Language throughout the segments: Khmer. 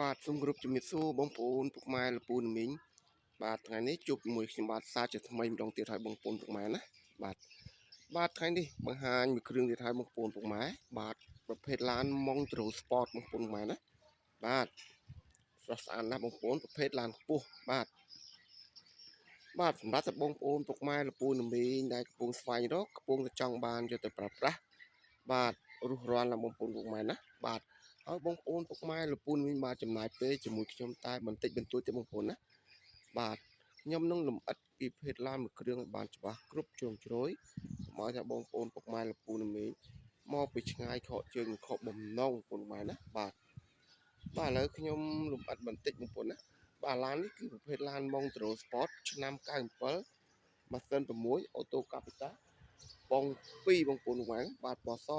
បាទសូមគោរពជំរាបសួរបងប្អូនពុកម៉ែលពូនមីងបាទថ្ងៃនេះជួបជាមួយខ្ញុំបាទសាជាថ្មីម្ដងទៀតហើយបងប្អូនពុកម៉ែណាបាទបាទថ្ងៃនេះបង្ហាញមួយគ្រឿងទៀតហើយបងប្អូនពុកម៉ែបាទប្រភេទឡាន Montero Sport បងប្អូនពុកម៉ែណាបាទស្រស់ស្អាតណាស់បងប្អូនប្រភេទឡានខ្ពស់បាទបាទសម្រាប់តែបងប្អូនពុកម៉ែលពូនមីងដែលកំពុងស្វែងរកកំពុងតែចង់បានយកទៅប្រើប្រាស់បាទរុះរាន់ណាស់បងប្អូនពុកម៉ែណាបាទហើយបងប្អូនពុកម៉ែលពូនមីងបាទចំណាយពេលជាមួយខ្ញុំតែបន្តិចបន្តួចទេបងប្អូនណាបាទខ្ញុំនឹងលម្អិតពីភេទឡានមួយគ្រឿងឲ្យបានច្បាស់គ្រប់ជ្រុងជ្រោយកុំឲ្យថាបងប្អូនពុកម៉ែលពូនមីងមកពីឆ្ងាយខកជើងខកបំណងបងប្អូនម៉ែណាបាទបាទឥឡូវខ្ញុំលម្អិតបន្តិចបងប្អូនណាបាទឡាននេះគឺប្រភេទឡាន Montero Sport ឆ្នាំ97ម៉ាស៊ីន6អូតូកាពីតាបង2បងប្អូនម៉ែបាទពណ៌ស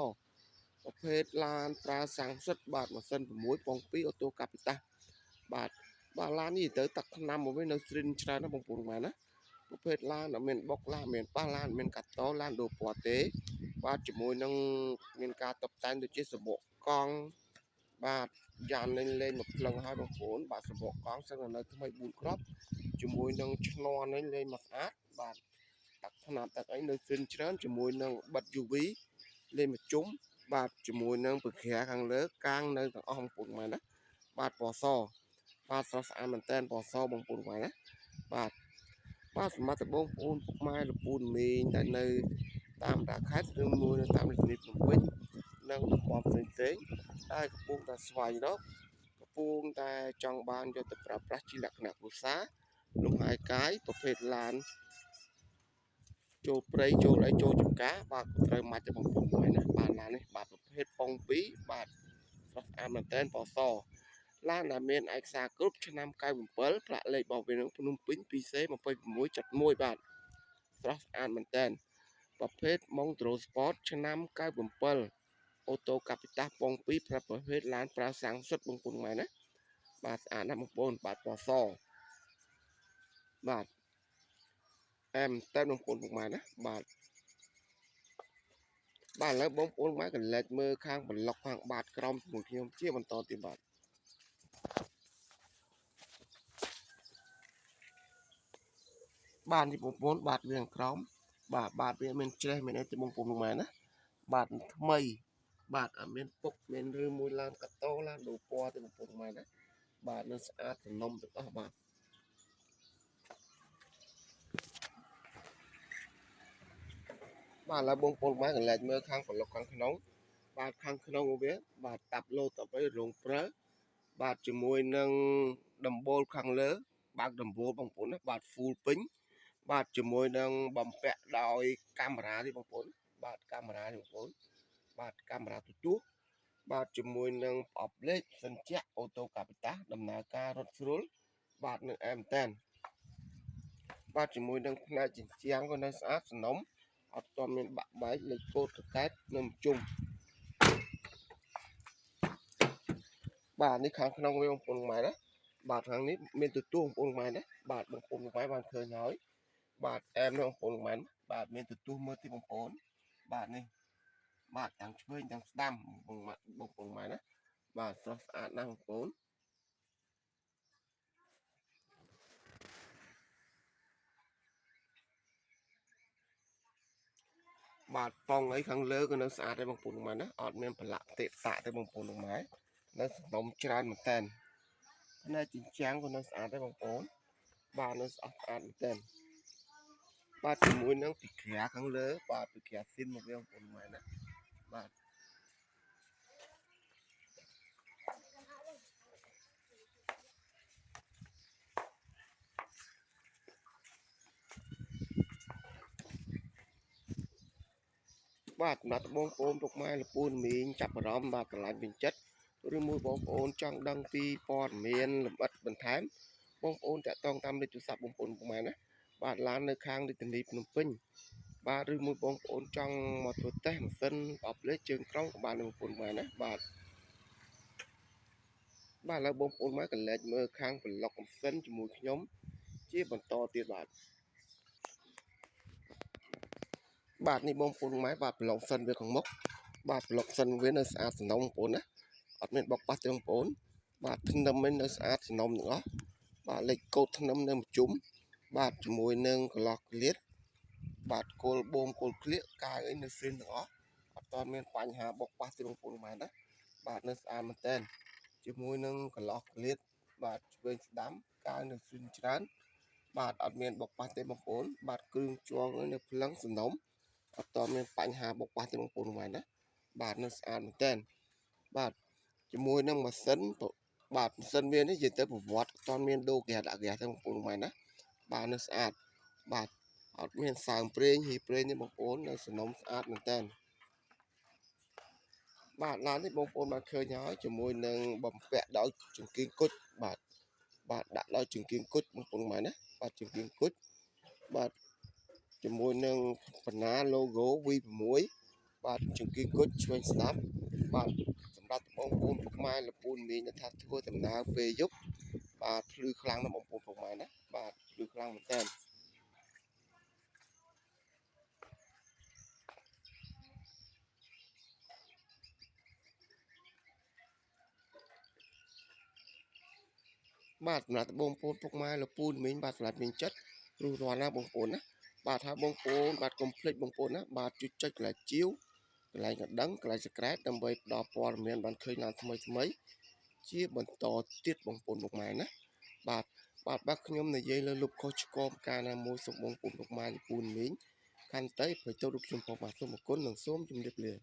ប្រភេទឡានប្រើសាំងសុទ្ធបាទម៉ាស៊ីន6ប៉ុង2អូតូកាពីតាបាទបាទឡាននេះទៅទឹកថ្នាំមកវិញនៅស្រិនច្រើនណាស់បងប្អូនម៉ែណាប្រភេទឡានអត់មានបុកឡានមានប៉ះឡានមានកាត់តឡានដូរពណ៌ទេបាទជាមួយនឹងមានការតុបតែងដូចជាសបកកង់បាទយ៉ានលេងលេងមកផ្លឹងហើយបងប្អូនបាទសបកកង់សឹងនៅថ្មី4គ្រាប់ជាមួយនឹងឈ្នាន់នេះលេងមកស្អាតបាទទឹកថ្នាំទឹកអីនៅស្រិនច្រើនជាមួយនឹងបិទ UV លេងមកជុំបាទជាមួយនឹងពក្រាខាងលើកាងនៅទាំងអស់បងប្អូនម៉ែណាបាទពណ៌សបាទស្រស់ស្អាតមែនតើពណ៌សបងប្អូនម៉ែណាបាទបាទសម្រាប់បងប្អូនពុកម៉ែលពូនមីងដែលនៅតាមដាខេត្តឬមួយនៅតាមរាជធានីភ្នំពេញនិងតំបន់ផ្សេងផ្សេងដែលកំពុងតែស្វែងរកកំពុងតែចង់បានយកទៅប្រើប្រាស់ជាលក្ខណៈគ្រួសារលំហែកាយប្រភេទឡានចូលព្រៃចូលអីចូលចំការបាទត្រូវម៉ាច់ទៅបងប្អូនម៉ែណាបាទឡាននេះបាទប្រភេទប៉ុង2បាទស្រស់ស្អាតមែនតើពណ៌សឡានដែលមានឯកសារគ្រប់ឆ្នាំ97ផ្លាកលេខរបស់វានឹងភ្នំពេញ 2C 26.1បាទស្រស់ស្អាតមែនតើប្រភេទ Montero Sport ឆ្នាំ97អូតូកាពីតាប៉ុង2ប្រភេទឡានប្រើសាំងសុទ្ធបងប្អូនម៉ែណាបាទស្អាតណាស់បងប្អូនបាទពណ៌សបាទអែមតើបងប្អូនពុកម៉ែណាបាទបាទឥឡូវបងប្អូនម៉ែកលែកមើលខាងប្លុកខាងបាតក្រោមជាមួយខ្ញុំជាបន្តទៀតបាទបាទនេះបងប្អូនបាទវាក្រោមបាទបាទវាមានច្រេះមានអីទេបងប្អូនម៉ែណាបាទថ្មីបាទអត់មានពុកមានឬមួយឡានកតោឡានដូរពណ៌ទេបងប្អូនម៉ែណាបាទនៅស្អាតសំណុំទាំងអស់បាទបាទឥឡូវបងប្អូនម៉ែកលែកមើលខាងប្លុកខាងក្នុងបាទខាងក្នុងវាបាទតាប់លោតទៅរោងព្រិលបាទជាមួយនឹងដំបូលខាងលើបើកដំបូលបងប្អូនណាបាទ full ពេញបាទជាមួយនឹងបំពាក់ដោយកាមេរ៉ានេះបងប្អូនបាទកាមេរ៉ានេះបងប្អូនបាទកាមេរ៉ាទូទស្សន៍បាទជាមួយនឹងប្រអប់លេខសញ្ជាក់អូតូកាពីតាដំណើរការរត់ស្រួលបាទនឹងអែមតែនបាទជាមួយនឹងផ្នែកជញ្ជាំងក៏នៅស្អាតសំណុំអត់ទាន់មានបាក់បែកលេខកូដកកែតនៅជុំបាទនេះខាងក្នុងវាបងប្អូនម៉ែណាបាទខាងនេះមានទទួលបងប្អូនម៉ែណាបាទបងប្អូនម៉ែបានឃើញហើយបាទអែមនេះបងប្អូនម៉ែបាទមានទទួលមើលទីបងប្អូនបាទនេះបាទទាំងឆ្វេងទាំងស្ដាំបងប្អូនម៉ែណាបាទស្រស់ស្អាតណាស់បងប្អូនបាទប៉ងអីខាងលើក៏នៅស្អាតដែរបងប្អូនម៉ែណាអត់មានប្រឡាក់ទេតាក់ទេបងប្អូនម៉ែនៅសំណុំច្រើនមែនតើផ្នែកជញ្ជាំងក៏នៅស្អាតដែរបងប្អូនបាទនៅស្អាតស្អាតមែនតើបាទជាមួយនឹងពីក្រាខាងលើបាទពីក្រាស៊ីនមកវាបងប្អូនម៉ែណាបាទបាទសម្រាប់បងប្អូនពុកម៉ែលពូនមីងចាប់អារម្មណ៍បាទស្រឡាញ់ពេញចិត្តឬមួយបងប្អូនចង់ដឹងពីព័ត៌មានលម្អិតបន្ថែមបងប្អូនតាក់ទងតាមលេខទូរស័ព្ទបងប្អូនពុកម៉ែណាបាទឡាននៅខាងរាជធានីភ្នំពេញបាទឬមួយបងប្អូនចង់មកធ្វើតេស្តម៉ាស៊ីនប្រអប់លេខជើងក្រុងក៏បានបងប្អូនម៉ែណាបាទបាទឥឡូវបងប្អូនម៉ែកលែកមើលខាងប្លុកម៉ាស៊ីនជាមួយខ្ញុំជាបន្តទៀតបាទបាទនេះបងប្អូនម៉ែបាទប្លុកសិនវាខាងមុខបាទប្លុកសិនវានៅស្អាតសំណុំបងប្អូនណាអត់មានបុកប៉ះទេបងប្អូន បាទធ្នឹមឯនៅស្អាតសំណុំទាំងអស់បាទលេខកូដធ្នឹមនៅមួយជុំបាទជាមួយនឹងកន្លោះក្លៀតបាទគល់បូមគល់ក្លៀកកាយអីនៅស្រីនទាំងអស់អត់ទាន់មានបញ្ហាបុកប៉ះទេបងប្អូនម៉ែណាបាទនៅស្អាតមែនតើជាមួយនឹងកន្លោះក្លៀតបាទឆ្វេងស្ដាំកាយនៅស្រីនច្រើនបាទអត់មានបុកប៉ះទេបងប្អូនបាទគ្រឿងជាងនៅភ្លឹងសំណុំអត់ទាន់មានបញ្ហាបុកប៉ះទេបងប្អូនម៉ែណាបាទនៅស្អាតមែនតើបាទជាមួយនឹងម៉ាស៊ីនបាទម៉ាស៊ីនវានេះនិយាយទៅប្រវត្តិអត់ទាន់មានដូរហ្គាសដាក់ហ្គាសទេបងប្អូនម៉ែណាបាទនៅស្អាតបាទអត់មានសើមប្រេងហ៊ីប្រេងទេបងប្អូននៅសំណុំស្អាតមែនតើបាទឡាននេះបងប្អូនបានឃើញហើយជាមួយនឹងបំពាក់ដោយចង្គៀងគុជបាទបាទដាក់ដោយចង្គៀងគុជបងប្អូនម៉ែណាបាទចង្គៀងគុជបាទជាមួយនឹងបណ្ណា logo V6 បាទចង្គៀងគុជឆ្វេងស្ដាំបាទសម្រាប់បងប្អូនពុកម៉ែលពូនមីងថាធ្វើដំណើរពេលយប់បាទភ្លឺខ្លាំងណាស់បងប្អូនពុកម៉ែណាបាទភ្លឺខ្លាំងមែនតើបាទសម្រាប់បងប្អូនពុកម៉ែលពូនមីងបាទសម្រាប់មានចិត្តរួសរាន់ណាបងប្អូនណាបាទថាបងប្អូនបាទកុំភ្លេចបងប្អូនណាបាទជួយចុចកន្លែងជាវកន្លែងកណ្ដឹងកន្លែង Subscribe ដើម្បីផ្ដល់ព័ត៌មានបានឃើញឡើងថ្មីថ្មីជាបន្តទៀតបងប្អូនពុកម៉ែណាបាទបាទបាទខ្ញុំនិយាយលើលុបខុសឆ្គងការណាមួយសូមបងប្អូនពុកម៉ែលពូនមីងខន្តីប្រជុំរូបខ្ញុំផងបាទសូមអរគុណនិងសូមជម្រាបលា។